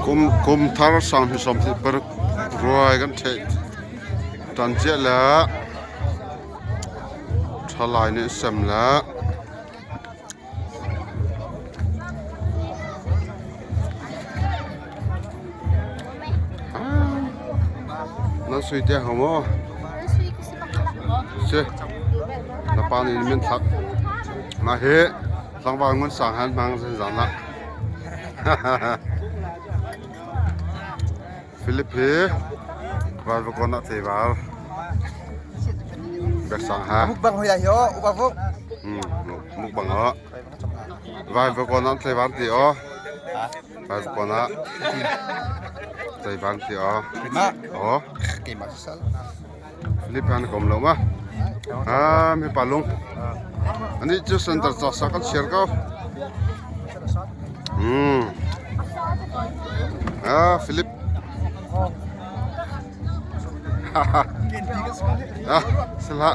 Kum kum thar 2026 ruai kan ṭheh ṭan chiah le ṭhalai nih sem le Nan sui te hau maw? Si. Na pa nih min thlak. Mah hi tlangval ngun sang han hmang zan ah. Philip hi Ralvakawn ah tlaival biasang ha. Mukbang hoi lai hi o, upa vuk. Mukbang o. Vaivakawn ah tlaival ti o. Vaivakawn ah tlaival ti o. O. Keimah sal. Philip han kom lo ma. Ah, mi pa lung. Ani chu center cha sa kan share ko. Ah, Philip. Ah, sala.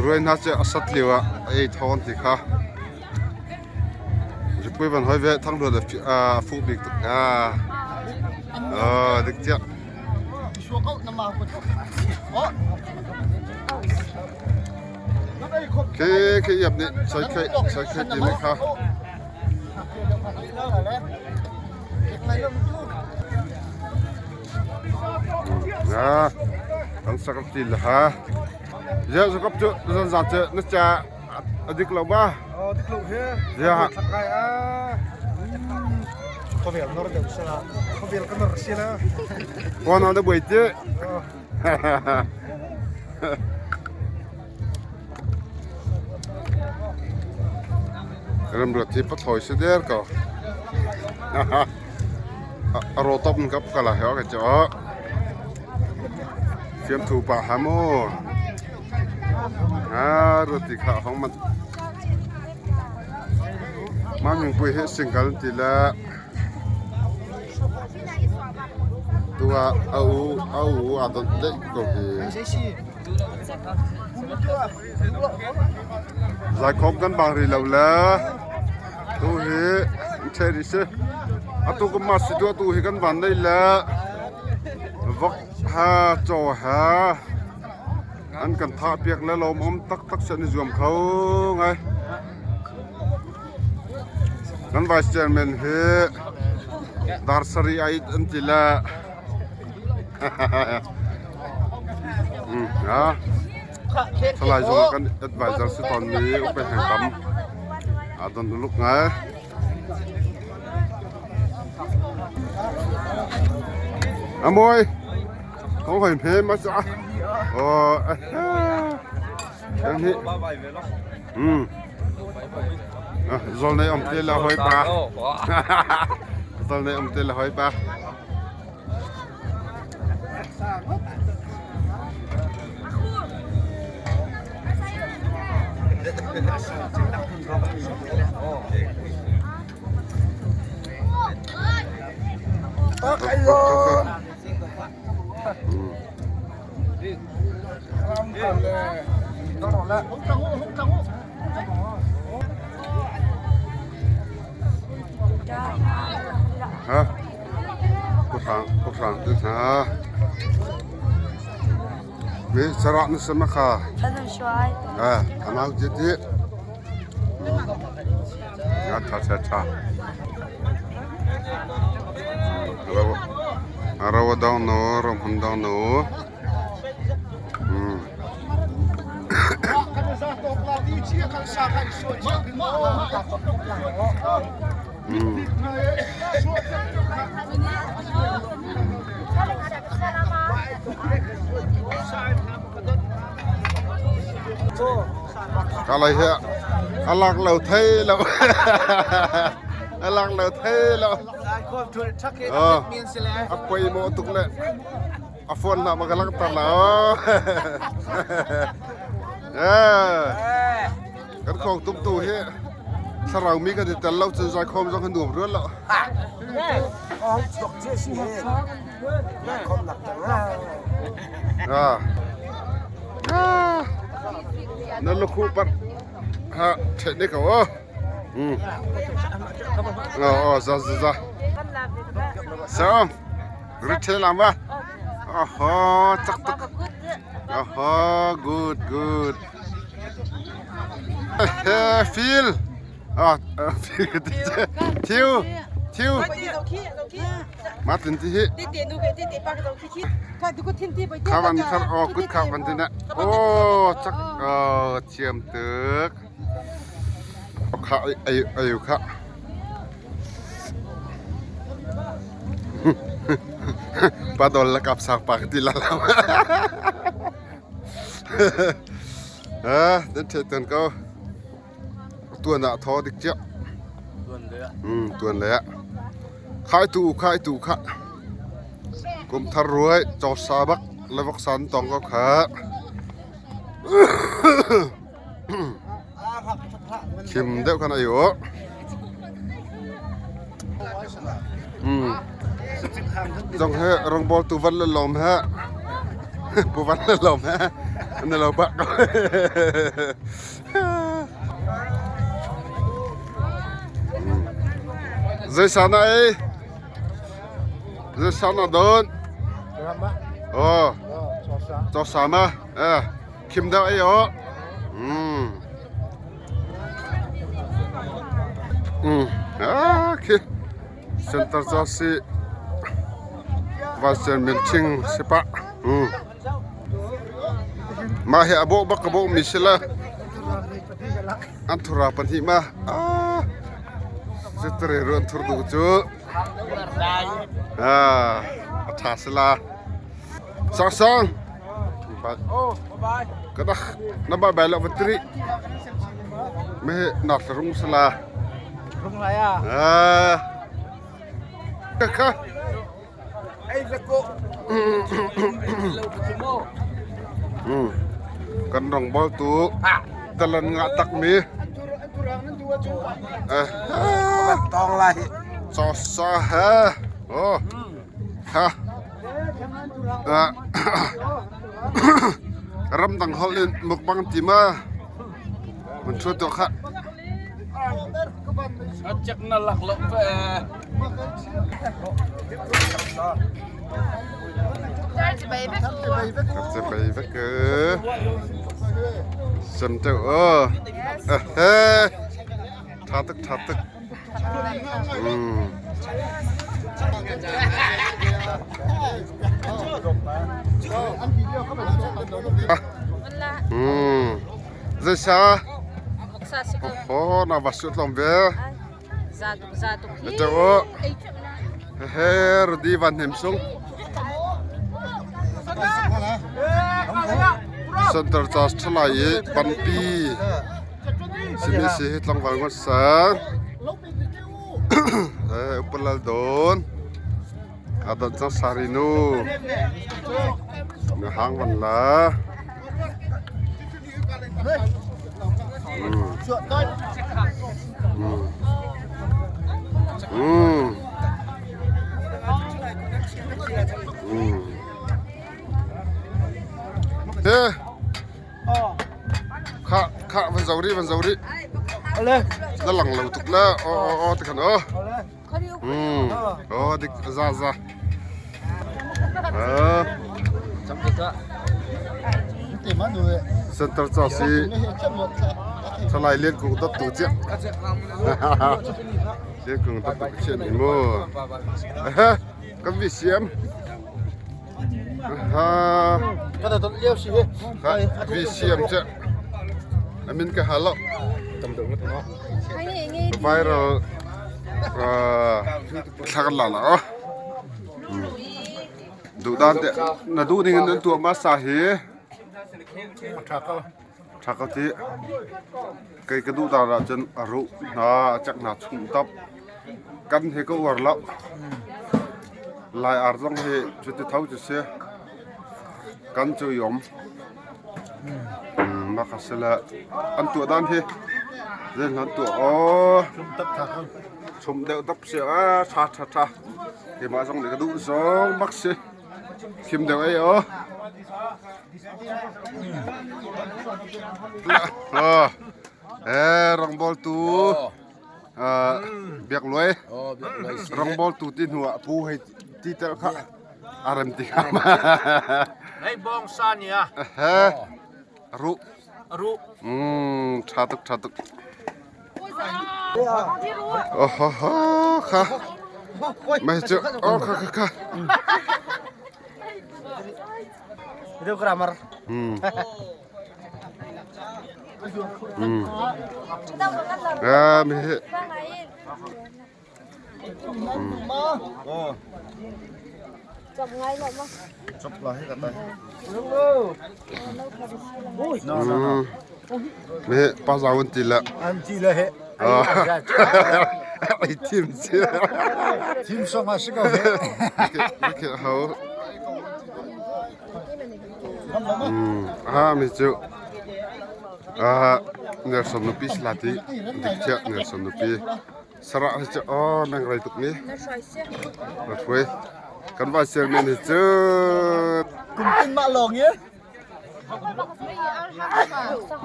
Ruai na che asat liwa ei thon ti kha. Ripui van hoi ve thang ruat a fu bik tuk ah. Ah, dik chiah. Khi khi iap nih soi khei soi khei ti mi kha. À, kan sak ti la ha. Zia zakap chu zan za che na cha adik lo ba. Oh, dik lo he. Zia. Thakai a. Khawvel nor deuh sela. Khawvel ka nor sela. Con na buai te. Ramruat hi pathlawi si der ko. A ro top kap kala he ka cho. Fiamthu pa ha mu. A ruat ti kha hong man. Ma ming pui hi single ti la. Tua a u a u a don dei ko hi. Laikhawm kan bang rih lo le tu hi ṭhe rih si. Atu kan mah si tu atu hi kan van nei le vok ha caw ha an kan thah piak le lawmawm taktak si an i zuam kho ngai. Kan vice chairman hi dar sarih a it an ti le Thalai zong kan advisor si tawn mi upe heng tam a don uluk ngai. Amoi không phải thế mà sao? Ờ, hi. Ừ. Zol nei om te la hoi pa. Zol nei om te la hoi pa. Ha? Kuhrang kuhrang te hna. Mi sarah na sama kha. Eh, anau je ti. Ya tha tha tha. Rawa rawa dang no ram hum dang no. Ka lai hi a lak lo thei lo. A lak lo thei lo. A poi mawh tuk le. A phone na ma ka langhter la. Kan khong tum tu hi thlarau mi kan i tel lo cun zaikhawm zong kan nuam rual lo. Ah. Na lukhu pat ha the ne ko. Oh, oh, za za za. So, retail ama. Oho, chak tak. Oho, good, good. Feel. Ah, thiu, thiu. Martin ti hi. Khawan khar o kut kha ban tina. Oh, chak oh thiam tuk. Kha ai ai kha. Pa dol la kap sak pa ti la la. Ah, den the tan ko. Tuan ah thaw dik chiah. Tuan le ah. Khai tu khai tu kha. Kum thar ruai chaw sa bak le vok san tong ko kha. Khim deuh khan ai u. Zong he rongbawl tu van le lawm he. Pu van le lawm he. Na lo bak ko. Zei san na ei? Zei san na don? Oh. Cho sa ma. Eh. Khim deuh ei o. Ah, khi. Center cha si. Vaisen min thing sipa. Mah hi a bawh bak ka bawhmi si le an thura pahnih ma ah citare ru an thur duh cu ah a ṭha si la sang sang ka dak na ba bai lo va tri me na rung sala rung lai a ah ka kha Kan rawngbawl tu dalan ngah takmi cawsa he ha ramdang holh in mukbang ti ma mun ṭhu tuah khah. Cebei vek Sem teu o. He. Tha tuk tha tuk. Zeisa? Oho, na va suat lom ve. He rudi van hnem sung. Center Church thalai i panpi simi si hi tlangval ngot sang. Upalal don. Adon cang sarinu. Na hang van la. Kha kha van zo rih van zo rih. Na lang lo tuk le aw aw aw ti khan aw. Aw dik za za. Center ca si thalai lian kung dot tu chiah. Lian kung dot tu chiah ni mu. Kan vi siam. Vi siam chiah. Amin ka halo. Viral thla kan la la aw. Duhdan te na duh ning in nan tuah ma sa hi tha ko ti kei ka duh dan ah cun a ruh hna a cek hna chung tap kan hi ka uar lo lai ar zong hi cuti tho cu si kan cu yom mah kha si le an tuah dan hi zein an tuah aw chum deuh tap si a tha tha tha keimah zong nih ka duh zong bak si khim deuh ei aw eh rangbawl tu Biak Luai rawngbawltu ti hnu ah pu hei ti tel kha a rem ti kha ma. Hei bawng sa nia. He ru. Ru. Tha tuk tha tuk. Oh ho ho kha. Mai chu oh kha kha kha. Itu grammar. Ah, mi hi. Mi hi pa zau an ti la. An ti la he. Ai thim si. Thim song a si ko he. Ke hau. Ah mi cu ah Nelson nupi si la ti dik chiah Nelson nupi sarah hi cu aw nang rei tuk mi na hruai kan vai chairman hi cu kum tin mah lawng ye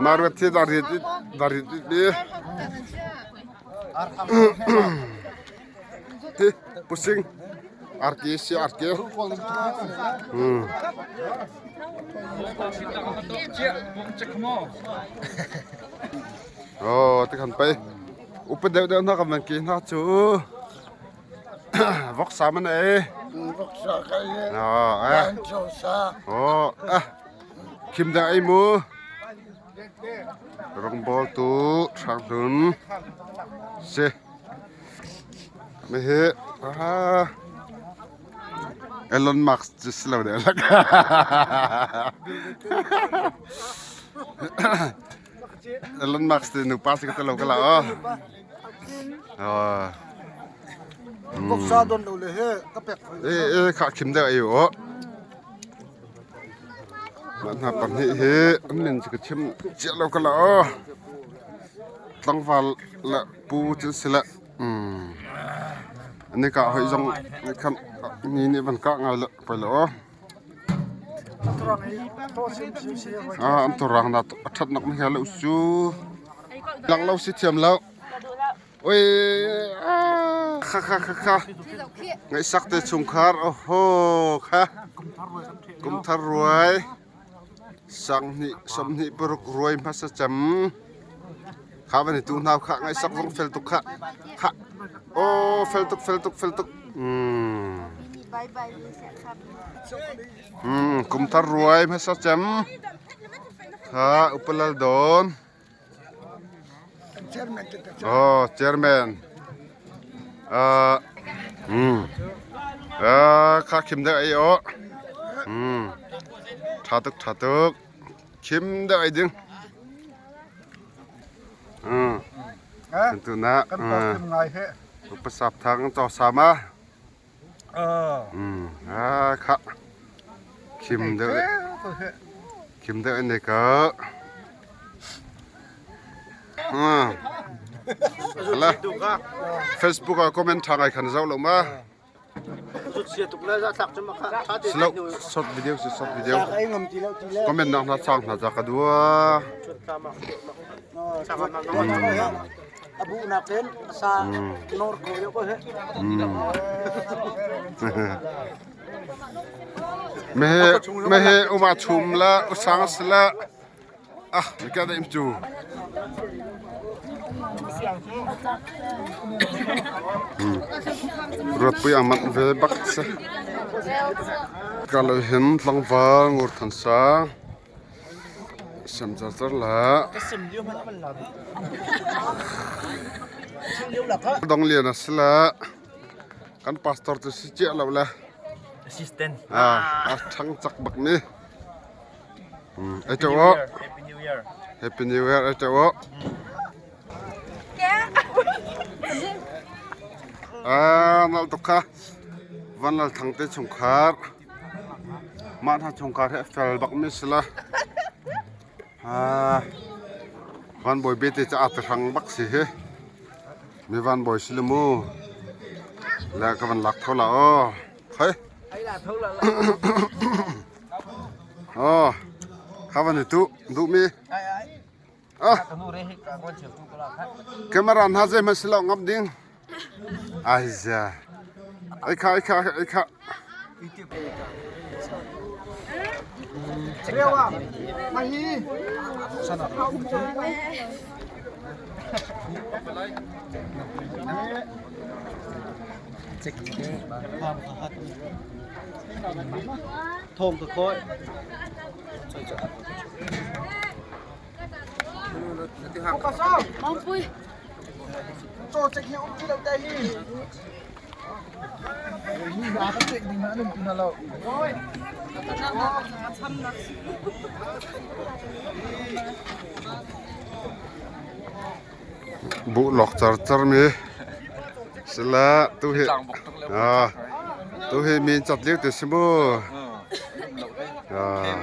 Maruat thi dar rit dar rit mi Hi pusing arki si arki. Oh, te khan pai. Upa deuh deuh hna kan van ki hna cu. Voksa man ei. Voksa ka ye. Oh, eh. Oh, ah. Khim dah ei mu. Rawngbawltu Hrang Hlun si. Hihi Elon Musk cu si lo deh lak. Elon Musk ti nupa si ka ti lo ka la aw. Voksa don lo le he ka pek. Eh eh kha khim deuh ai u. Mah hna pahnih hi an min cu ka chim cia lo ka la aw. Tlangval le pu cu si le an i kah hoi zong nih khan ni nih van kah ngai le poi lo aw. Ah an turang na a ṭhatnak na hia lo cu. Lang lo si thiam lo. Oi kha kha kha kha ngaihsak te chungkhar oho kha kumthar ruai sanghnih 26 ruai hmasa cem kha van i tu hna kha ngaihsak zong fel tuk kha kha oh fel tuk fel tuk fel tuk kumthar ruai hmasa cem kha upalal don Oh, chairman. Uh, Kha khim deuh ei aw. Tha tuk, tha tuk. Khim deuh ei ding. Tu na. Kan pa ngai he. Pasap thang chaw sama. Kha khim deuh khim deuh in ka la Facebook ah comment tha ngai khan zau lo ma slow short video si short video comment nak na sang na za ka dua Abu nakin sa nor ko yo ko he. Mehe mehe uma chum la usang sla ah ka da im chu. Ruat pui ang mat ve bak se. Ka lo hin tlangval ngur than sa. Sem char char la. Dong lian a si la. Kan pastor cu si ciah lo le. Assistant. Ah, a ṭhang cak bak ni. Ai ṭo o. Happy New Year. Happy New Year ai ṭo o. Ah, nal tuk kha. Van lal thang te chungkhar. Mah hna chungkhar hi a fel bakmi si la. Van Bawi bete cu aa tihrang bak si hi. Mi Van Bawi si le mu. Le ka van lak tho la aw. Khoi. Oh, kha van i tu duhmi. Ah. Camera hna zei hmanh si lo ngam ding. Ai za. Ai kha ai kha ai kha. Thong ka khoi. Buh lok char char mi sila tu hi ah tu hi min chat liu te si mu ah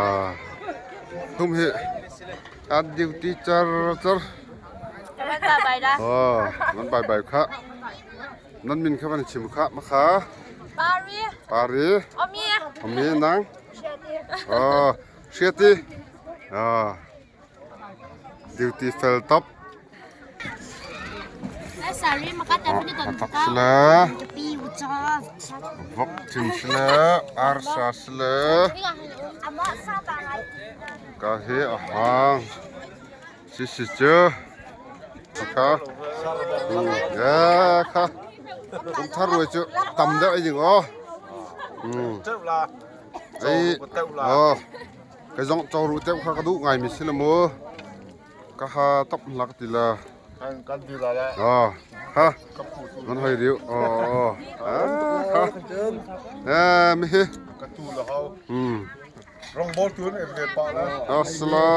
ah thum hi an duty char char oh nan bai bai kha nan min kha van chim kha ma kha Pari. Pari. Omi. Omi nang. Oh, Hriati. Ah. Duty fel top. Tak sila. Vok thin sila. Arsa sila. Ka hi a hang. Si si chu. Kha. Ya kha. Kum thar ruai chu tam deuh ai ding aw. Ai. Oh. Ka zong cawru teuh kha ka duh ngaimi si la mu. Ka ha top hlak ti la. Kan ti la la. Oh, ha. Nan hoi riu. Oh, oh. Ha. Eh, mi hi. Ka tu la hau. Rong bol tu em ve pa la. Asla.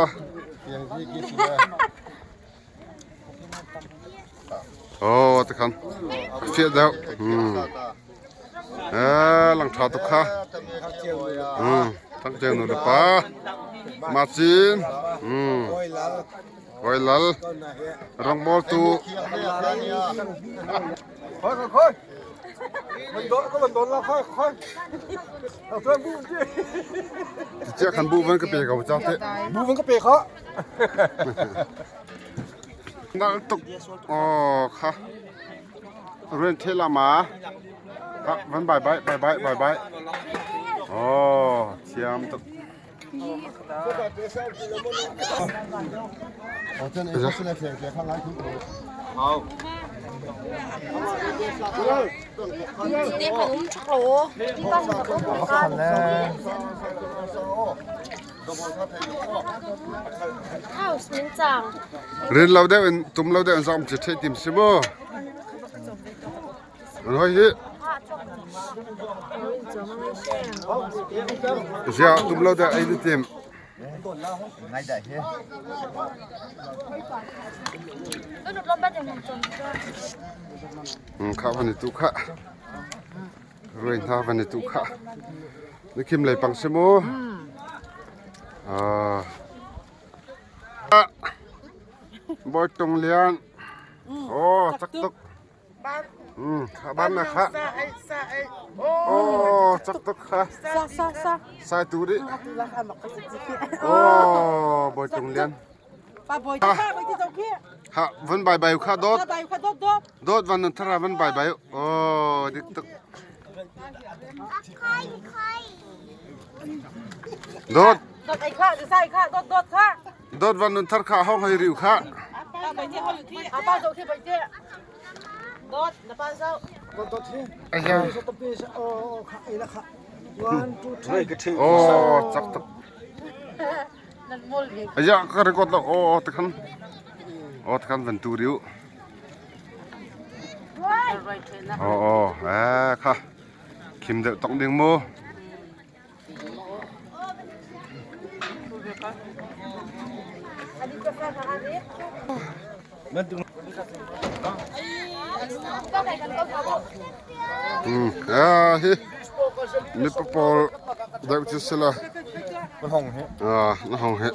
Oh, te khan. Fiat deuh. Eh, lang tha tuk kha. Thang cheu nu le pa. Ma cin. Koi lal. Rongbawl tu. Khoi khoi khoi. Mình đón có mình đón là khoi khoi. Chiah khan bu van ka pe ko cha te. Bu van ka pe kho. Nal tuk. Oh kha. Ren the la ma. Ha van bye bye bye bye bye bye. Oh thiam tuk. Rin lo deuh in tum lo deuh in zam ci thei tim si mu. An hoi hi. Zia tum lo deuh ei ni tim. Kha van i tu kha. Ruai hna van i tu kha. Na khim lei pang si mu. Ah. Bawi Tung Lian. Oh, cak tuk. Kha ban na kha. Oh, cak tuk kha. Sa sa sa. Sai tu di. Oh, Bawi Tung Lian. Pa bawi tu kha bawi ti zo khi. Ha, van bai bai kha dot. Bai kha dot dot. Dot van nun thara van bai bai. Oh, dik tuk. Dot. Dot ai kha, sai kha, dot dot kha. Dot van nun thar kha hong hei riu kha. Pa bai ti hoi thi. Pa zo khi bai ti. Dot na pa zo. Dot hi. Aya. Oh, kha ai la kha. 1 2 3. Oh, chak tuk. Nan mol hi. Aya ka record lo. Oh, te khan. Oh, te khan van tu riu. Oh, oh, eh kha. Khim deuh tong ding mu. Hi mipa pawl deuh cu si la. Na hong he. Ah, na hong he.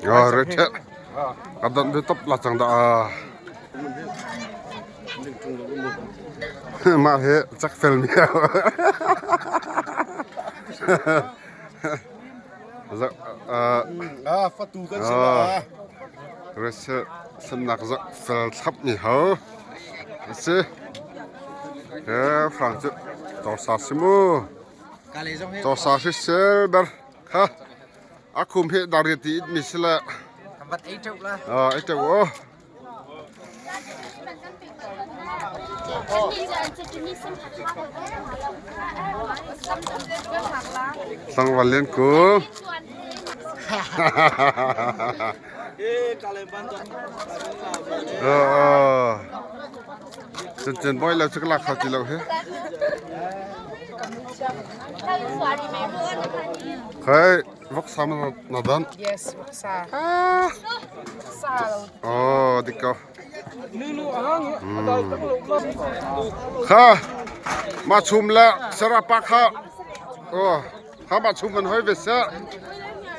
Ah, ruai theh. A dawnh ve top la cang dah ah. Mah hi cak fel mi Ah, fatu kan si la. Rese sannak zak fel thlap ni ho. Si. He frang cu tawsa si mu. Tawsa si sel ber. Kha. A khum hi dariat ti it mi si le. Vat ei teuh la. Ah, ei teuh o. Tlangval lian ku. Cun boy lo chu ka lak kho ti lo hi. Khei voksa ma na dan. Yes, voksa. Ah. Sa lo. Oh, dik ko. Kha ma chum le sarapa kha. Oh, kha ma chum man hoi ve se.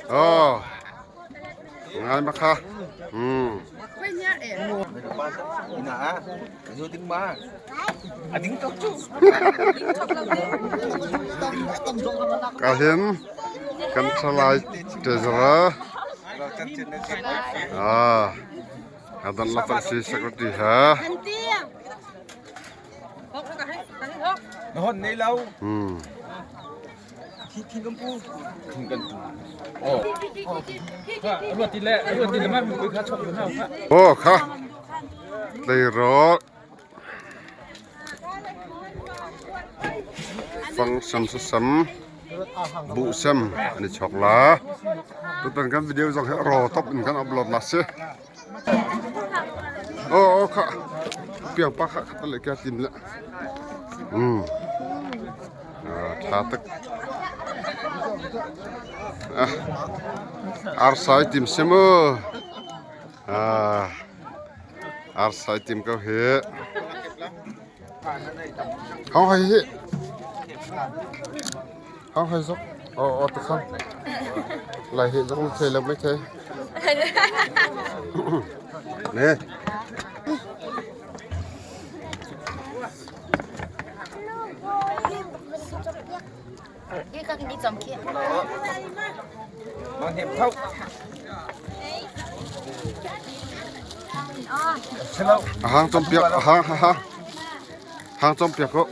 Oh. Ngai ma kha. Ka hin kan thalai treasurer ah adan la tak si secretary ha. Hon nei lo. Aw kha tleirawl fang sam sasam buh sem an i chawk la tutan kan video zong hi raw top in kan upload la si aw aw kha piang pa kha khat le kya tim le um tha tak arsai tim sem u arsai tim ko hi hong hai hi hong hai zok aw aw te khan lai hi zong thei lo mai thei ne A hang cawmpiak a hang a hang hang cawmpiak ko.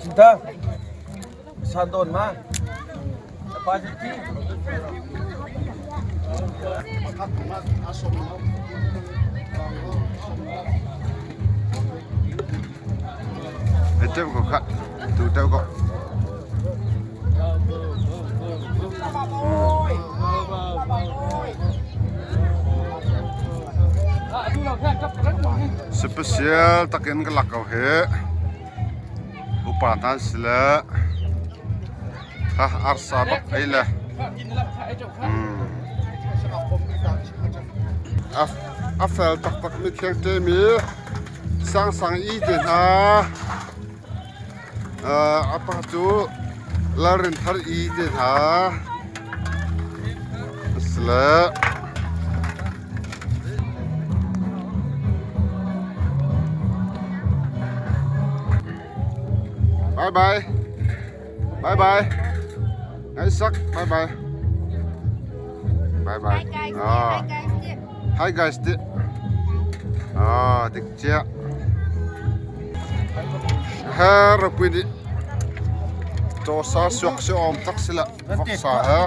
Cinta. San don ma. Pa ti. Ei teuh ko kha. Tu teuh ko. Special takin ka lak ko hi. Upa hna an si le kha arsa bak ei le. A fel taktak mi thiangte mi sangsang i te hna a pa cu lalrin thar i te hna a si le. Bye bye. Bye bye. Ngaihsak. Bye bye. Bye bye. Hi guys. Ah. Hi guys. Hi guys. Ti. Ah, dik chia. Ha ropui di. Chaw sa suak si awm tak si la. Vok sa ha.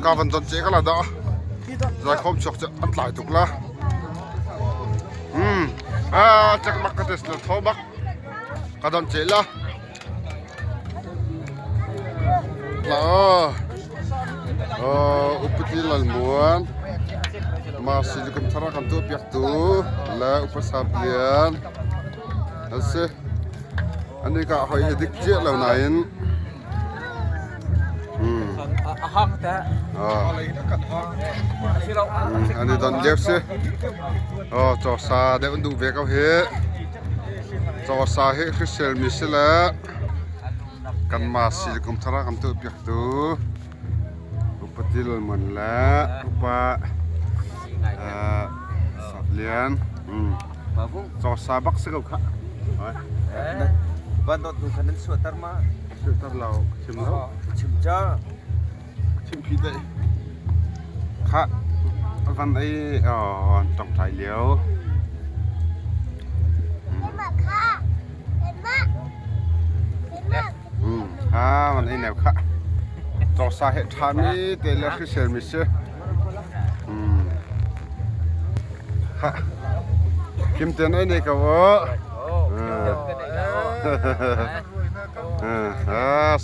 Ka van don che ka la da. Zai khom chuak che an tlai tuk la. Hmm. Ah, chak bak ka test la tho bak. Ka don che la. La. Upati lal muan. Ma si kum thara kan tu piak tu la upasap lian. Ase. Ani ka hoi hi dik chiah lo nain. Hmm. An i don lio si. Oh, cawsa deuh an duh ve ko hi. Cawsa hi hrisel mi si le kanmah si le kum thar ah kan tuah piak tu Upati Lalmuan le upa Sap Lian. Cawsa bak si ko khah. Van dawt nu khan nan suahter ma? Suahter lo, chim lo. Chim ca. Chim phi dai. Khah van ei an tongtai lio. Ha van ei neu khah. Cawsa he ṭha mi te le hrisel mi si. Kim ten ei nei ko aw.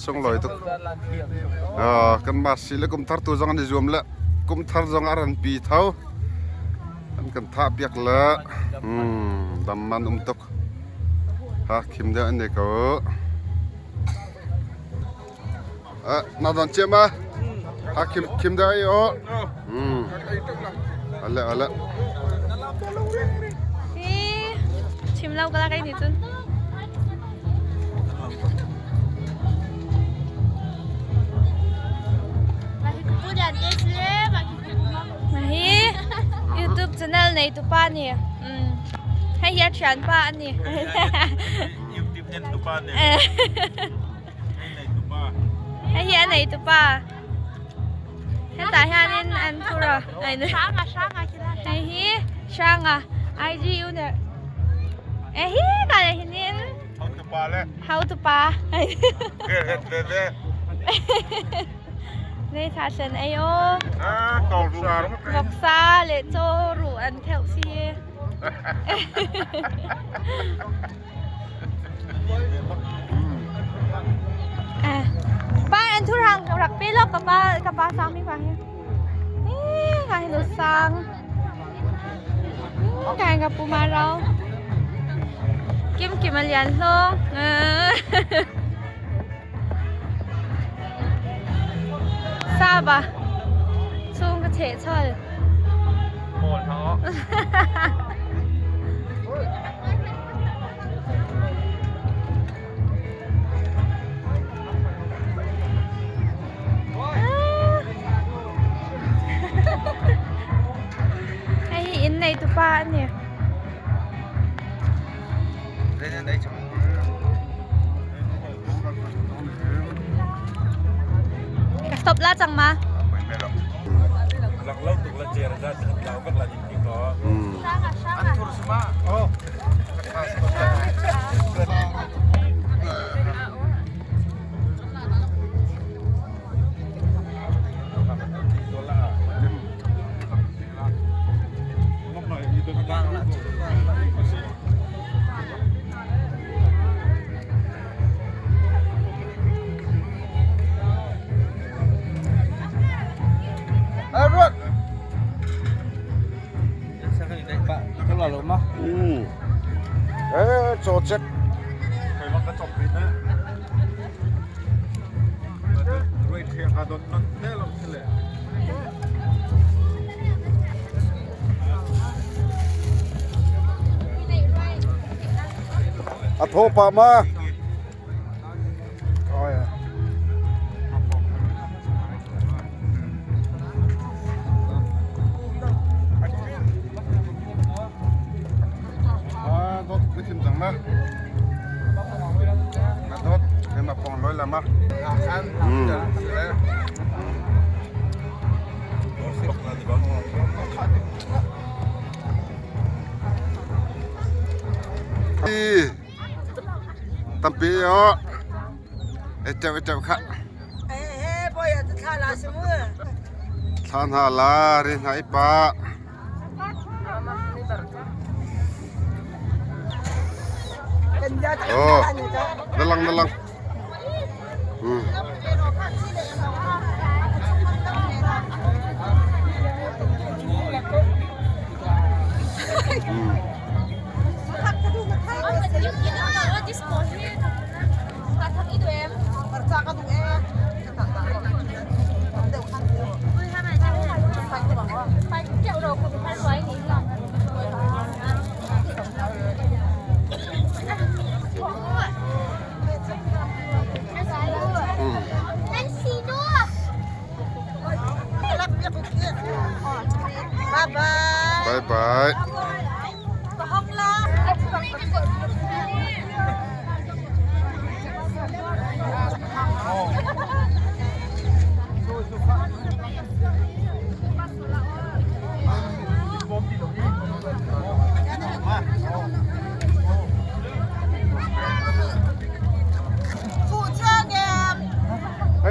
Sunglawi tuk. Kan masi le kum thar tu zong an i zuam le kum thar zong a ran pi tho. An kan thah piak le dam man um tuk. Ha khim deuh an nei ko. Na don chiam ma? Ha khim khim deuh ai o. Ale ale. Hi chim lo ka la kai ni cun. Hi YouTube channel nei tu pa ni. Hei hi a thian pa ani. YouTube nen tu pa ni. Hei hi a nei tu pa. Hetah hianin an phur a. Hei hi Hranga IG owner. E hi ka le hinin. How to pa le. How to pa. Ve ve ve. Nei tha sen ei o. Ah, tawng sa ro. Voksa le chaw ru an theuh si. Pa an thu rang rak pe lo ka pa ka pa sang mi pa hi. Ka hi lo sang. Ka ka pu ma rau. Kim kim a lian hlawng. Saba chung ka cheh chol. Mawl ha. Hei hi inn nei tupa a ni. Ka stop la cang ma? Lang lo tuk la cer za lau vak la ding ti ko. An thur suma. Oh. Chaw check. A thaw pah ma? Dot na thim cang ma? Na dot na pong loi la ma? Tampi o. Echeu echeu kha. Thla hna la ri hna i pa. Oh, nalang nalang.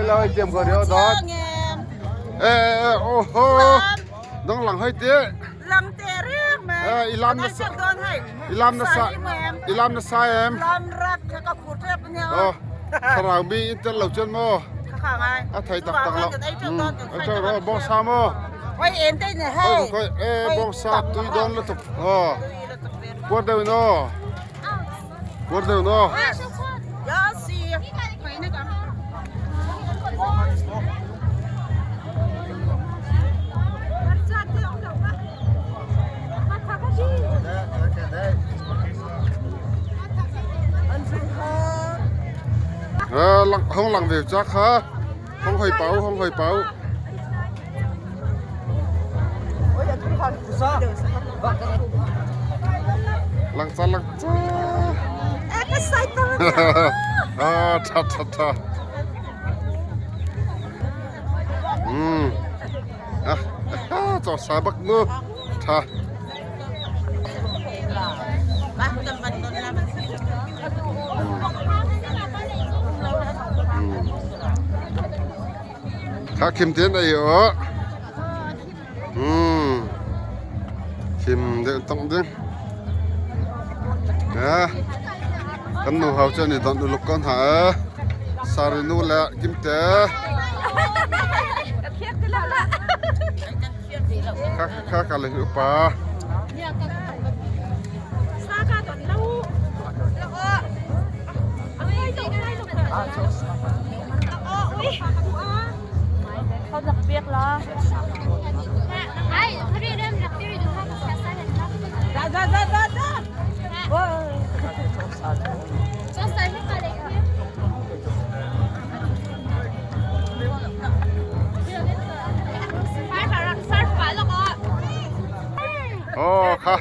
lo ai tiam ko rio dot. Ê ê ô hô. Dong lang hoi te. Lang te riêng mà. Ê ilam na sa. Ilam na sa. Ilam na sa em. Lam rat kha ka khut rep nia. Ờ. Thlarau mi in tel lo chuan maw? Kha ngai. A thei tak tak lo. A cho ro bawng sa maw? Oi en te ne hei. Oi e bawng sa tui dawn lutuk. Aw. Puar deuh in aw. Puar deuh in aw. Ya si. Hong lang ve cha kha hong hoi pau hong hoi pau lang cha lang cha à tha tha tha um à cho sa bak nu tha Kha kim ten ai o. Um. Kim deuh tawng ding. A kan nu ho chuan i dawnh uluk ko hna e. Sari nu le Kimte. Kha kha ka le upa. Aw kha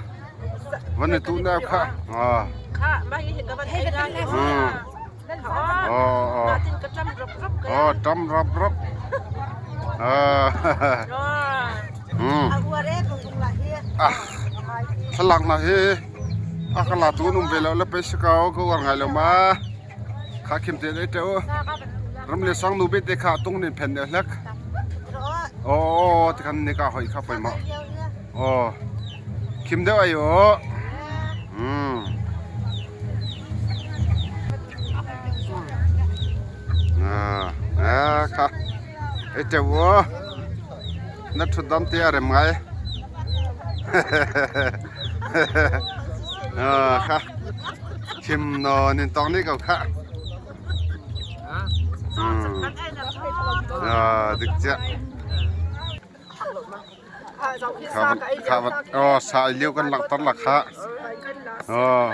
van i tuh neu kha. Aw ṭam rap rap. Thlalak hna hi a ka latu an um ve lo le pei si ko ka uar ngai lo ma. Kha khim tein ei ṭe u. Ram le sang nu bete kha tung nin phen ne hlek. Aw tikhan ni ka hoi kha poi ma. Aw khim deuh ai u. Kha ei ṭe u. Na ṭhutdan te a rem ngai. Kha khim nawn in tawng nih ko khah. Dik chiah. Kha oh sa i liu kan langhter la kha. Oh.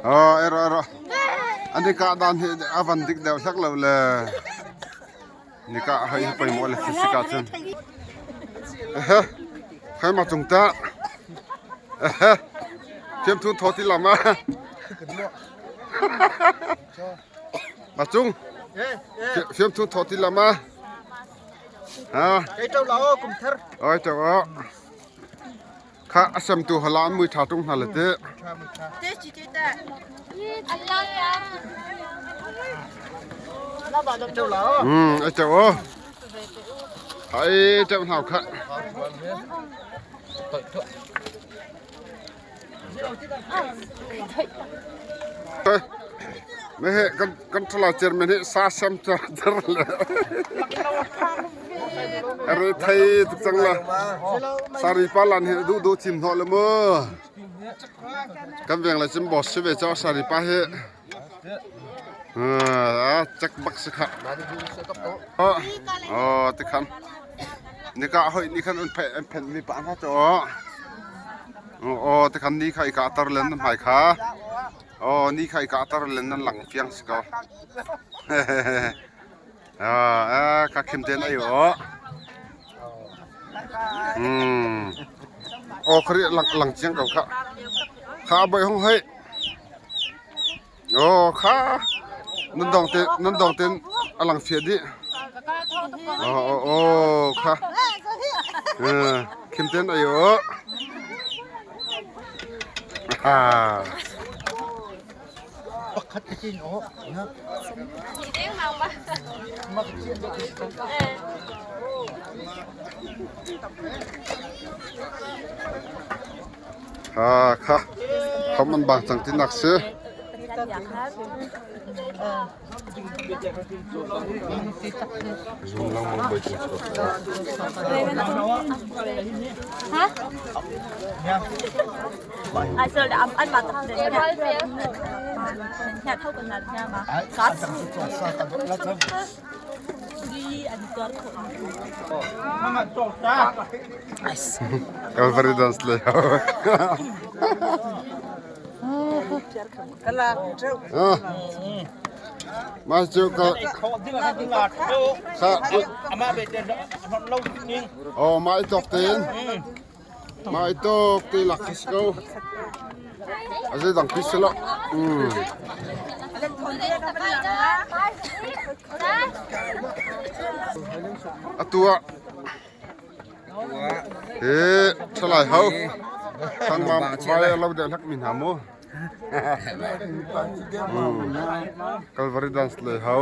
Oh, ero ero. An i kah dan hi a van dik deuh hlek lo le. Ni kah hoi hi poi maw le si ka cun. Ehe. Khai ma cung ta. Ehe. Thiam thun tho ti lam a. Ma cung. Fiamthu thaw ti lam a. Ha. Ei ṭo la kum thar. Oi ṭo o. Kha asam tu hala an mui ṭha ṭung hna le te. Ei ṭo o. Ai ṭo hna kha. Mehe kan kan thala chairman hi sa sam cha dar le are thai tuk chang la sari pa lan hi du du chim hno le mu kan veng la chim boss si ve chaw sari pa hi a chak bak si kha oh ti khan ni ka hoi ni khan an phe an phen mi pa na cho Aw tikhan ni kha i kahter len na hmai kha. Aw ni kha i kahter len nan lang fiang si ko. Ah, ka khim ten ai o. Hmm. Aw khari lang lang chiang ko kha. Kha bai hong hei. Aw kha nan dong te nan dong ten alang fia di. Aw aw kha. Khim ten ei u. Pakhat ka cin awk. Ha kha khom an bang cang ti nak si. Zum lang mang bai chu. Ha? Calvary dance le. Ma chu ka kha Oh, ma i tok tin. Ma i tok ti lak khis ko. A zei dang pis lo. Atu ah Hi thalai ho thangmam vai lo deuh hlak mi hna mu. Calvary dance lei ho.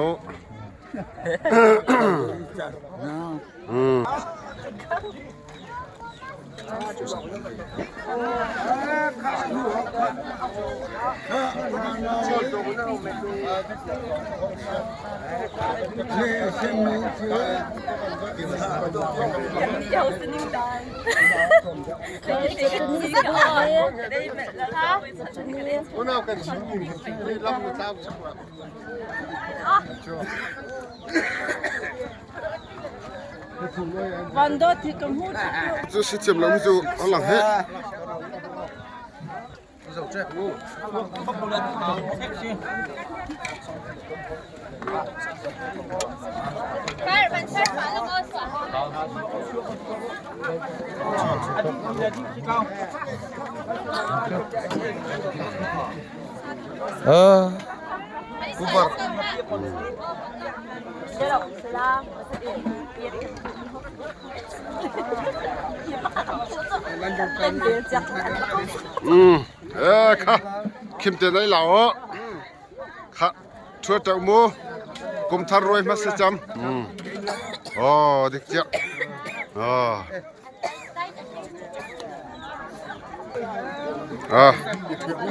Cu si thiam lo mi cu a lang heh. Eh kha khim te nei lau o kha thua teu mu kum thar ruai hmasa cham oh dik chiah oh ah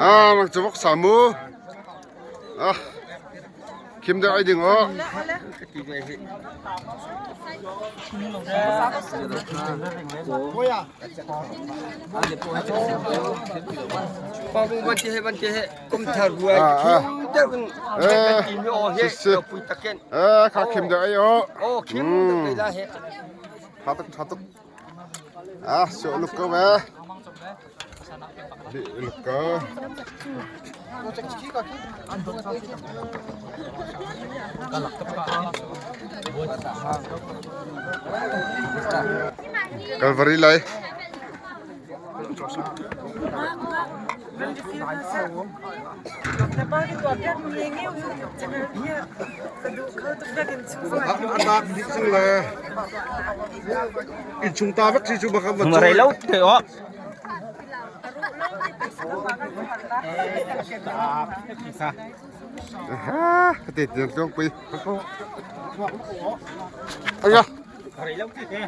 ah mang chu vok sa mu ah Khim deuh ai ding aw. Kha khim deuh ai aw. Tha tuk tha tuk. Ah, sio luk ko ve. Luk ko. Calvary lai. Innchung ta vek si cu bak Mà rei lâu thế ó. Ha, te tiang tluang pui. Aya. Rei lâu thế.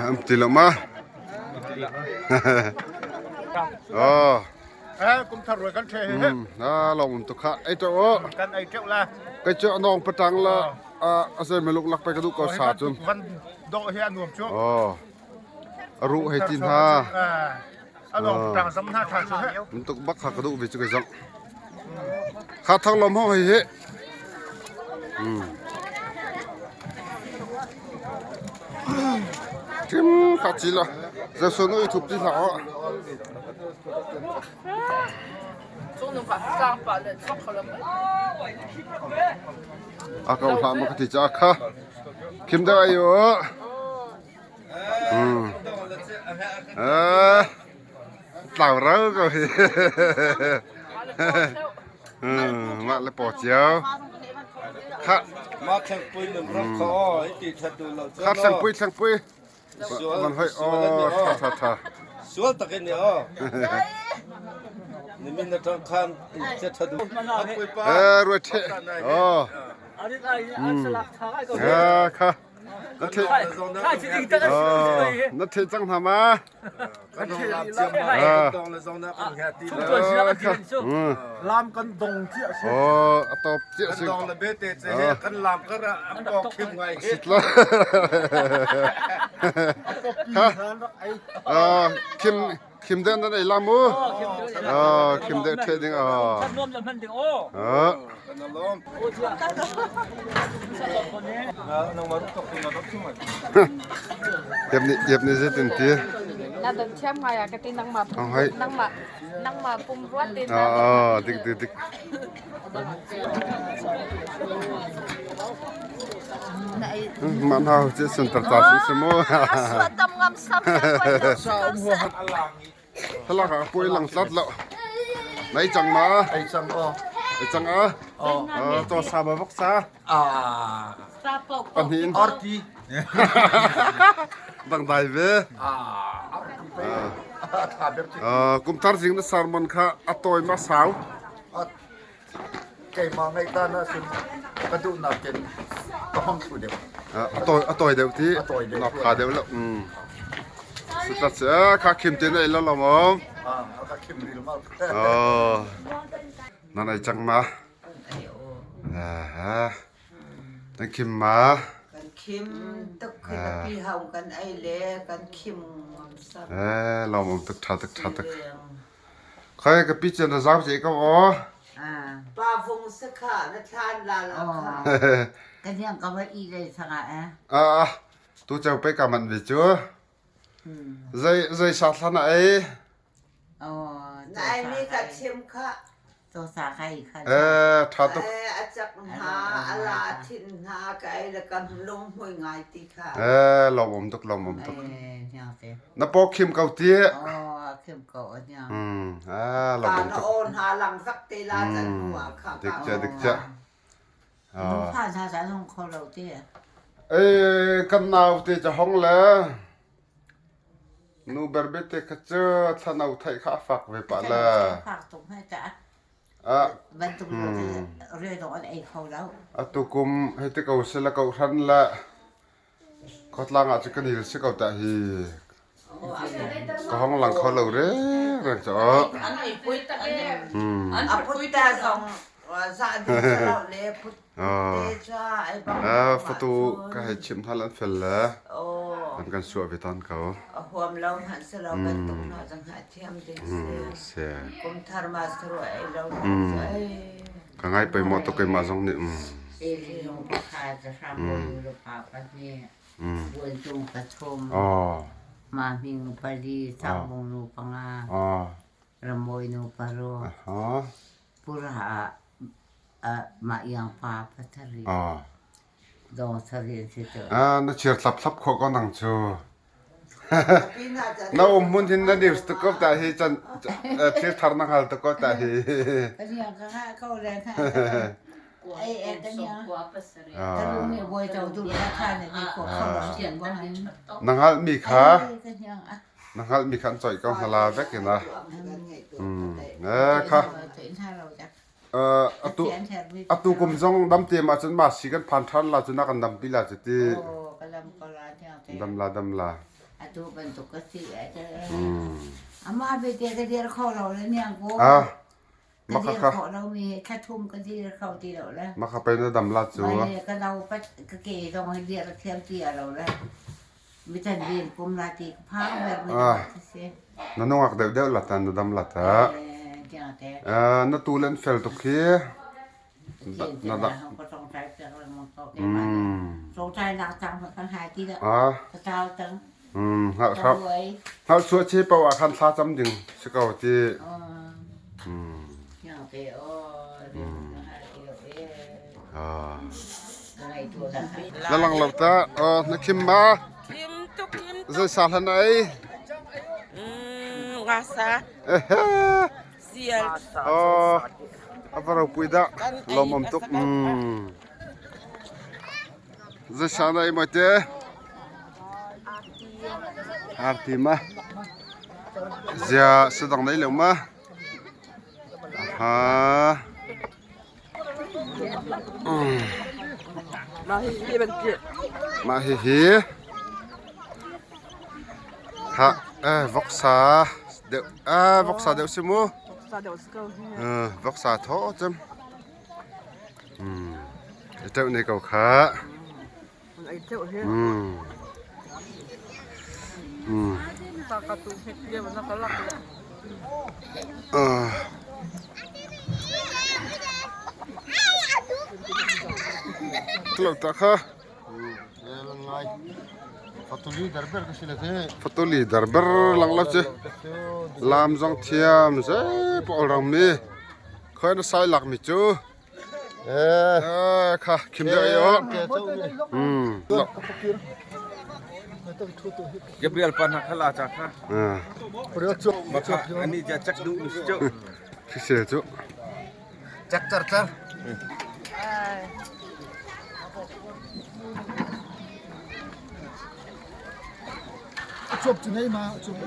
Am ti lo ma. Ờ. Eh, kum thar ruai kan the he. Na long um tu kha ai to o. Kan ai teuh la. Kai cho nong patang la a se meluk lak pe ka du ko sa chun. Van do hi anuam chu. Ờ. Ru hei tin ha. A nong patang zam na tha chu he. Mun tuk bak kha ka du ve chu ka zang. Kha thang lom ho hei he. Tim kha chi la. Za so no i thup ti hlah o. A ko hlah ma ka ti cha kha. Kim deuh ai u. Tlau rau ko hi. Mah le paw cio. Kha. Ma thleng pui nan rak kha aw i ti that duh lo Kha thleng pui thleng pui. Van hoi aw tha tha tha. Sual tak in aw. Nimin na tang khan che tha du. Eh ruai the. Oh. Kha. Na the. Na the cang hna ma. Lam kan dong cia si. Oh, a top cia si. Kan dong le bete che he kan lam kar ah a pok khim ngai he. Sitla. Ha. Khim khim den nan ei lam mu. Ah, khim de the ding ah. Nuam lam hman ding o. Ah. Kan alom. Yep ni yep ni zetin ti. Na dan thiam ngai a ka ti nangmah Ang hai. nangmah nangmah pum ruat tin Ah, ah, dik dik dik. Man hau che sun tar ta si se mo. Tam ngam sam Thlalak ah puai lang tlat lo. Nai cang ma? Ai cang aw. Ai cang a? Aw. Caw sa ma vok sa? Ah. Pahnih in. Arti. Dangdai ve. Ah. Arti pe. Tha ber chi. Kum thar zing na sermon kha a tawi ma sau? Keimah ngeih dan ahcun ka duhnak in ka hmang thlu deuh. A tawi deuh ti? A tawi deuh. Na pha deuh lo. Sutlat si kha khim te na ei lo lo maw? Ah, ka khim ril ma. Oh. Nan ei cang ma? Ah. Nan khim ma? Kan khim tuk khi na pi hau kan ei le kan khim ngam sam. Eh, lawm um tuk tha tuk tha tuk. Khai ka pi chen na zau che ko aw. Pa vung se kha na thlan la la kha. Kan yang ka va i le sanga eh. Ah, tu cheu pe ka man ve chu. Zai zai sa thlan a ei. Oh, Na ai mi ka chim kha. To sa khai kha. Eh, tha tuk. Eh, a chak hna, a la thin hna ka ei le kan lung hmui ngai ti kha. Eh, lawm um tuk lawm um tuk. Eh, nyang te. Na paw khim ko ti. Oh, khim ko nyang. Ah, lawm Ka um na tuk. on ha lang sak te la chan hua kha. Dik cha dik cha. Nu pha sa sa hong kho lo te. Eh, kan nau te cha hong le. Nu berbe te kha cu thlanau theih kha a fak ve pah le. Fak tuk hme ta. Ah. Bantuk lo te re dong an ei kho lo. Atu kum hei te ko se la ko hran la khotlang ah cu kan hil si ko ta hi. Ka hong lang kho lo re reng cho. An ei pui ta An pui ta zong za ding lo le put Fatu ka hei chim hna lan fel le an kan suah ve tan ko. Huam lo hmanh si lo bantuk hna zong ha thiam ding si. Kum thar ma suru ei lo Ka ngai pei mo to keimah zong nih. Buantung pathum, ma hming pali, sangbung nu panga, ramawi nu paruk. Pura ah mah iang pa pasarih dawng sarih an si cu. Na chir thlap thlap khawh ko nang cu. Na um hmun hin na news tuk ko ta hi can thil thar na hngal tuk ko ta hi. Kan iang ka ngah ko le na. Ai e kan iang. Ka lu mi boi to du la kha na ni ko kho lo tian bo han. Na hngal mi kha. Na hngalh mi kha an coih ko hna la vek in a. Kha. Atu atu kum zong dam te ma cun ma si kan phan ṭhan la cu na kan dam pi la cu ti. Dam la dam la. Atu bantuk ka si ama be te ka dir kho lo le niang ko. Ah. Ka dir khawh lomi thla thum ka dir kho ti lo le. Mah kha pei na dam la cu. Mai ka no pat ka ke zong hi dir a thiam ti lo le. Mitan ven kum la ti ka phang ber mi si. Na nungak deuh deuh la ta na dam la ta. Na tu len fel tuk hi. Na da. Hngalh chuah che paoh ah khan thla cam ding si ko ti. Ka ngaihtuah na kha. Na lang lo ta. Aw na khim ma. Khim tuk khim tuk. Zei sa hlan ai? Ngasa. Sial. Aw a va ropui dah. Lawmawm tuk. Zei sa na ei maw te? Arti ma. Zia sadang nei lo ma. Aha. Mah hihi ha voksa deuh voksa deuh si mu. Voksa thaw cem. Teuh ne ko kha. Fatuli darber lang lo cu lam zong thiam zei pawl rang mi khoi na sai lak mi cu Kha khim deuh ai aw. Gabriel pa na khala cha kha. Maka ani ja chak du mi chu. Khisel chu. Chak tar tar. Chuap chu nei ma chuap.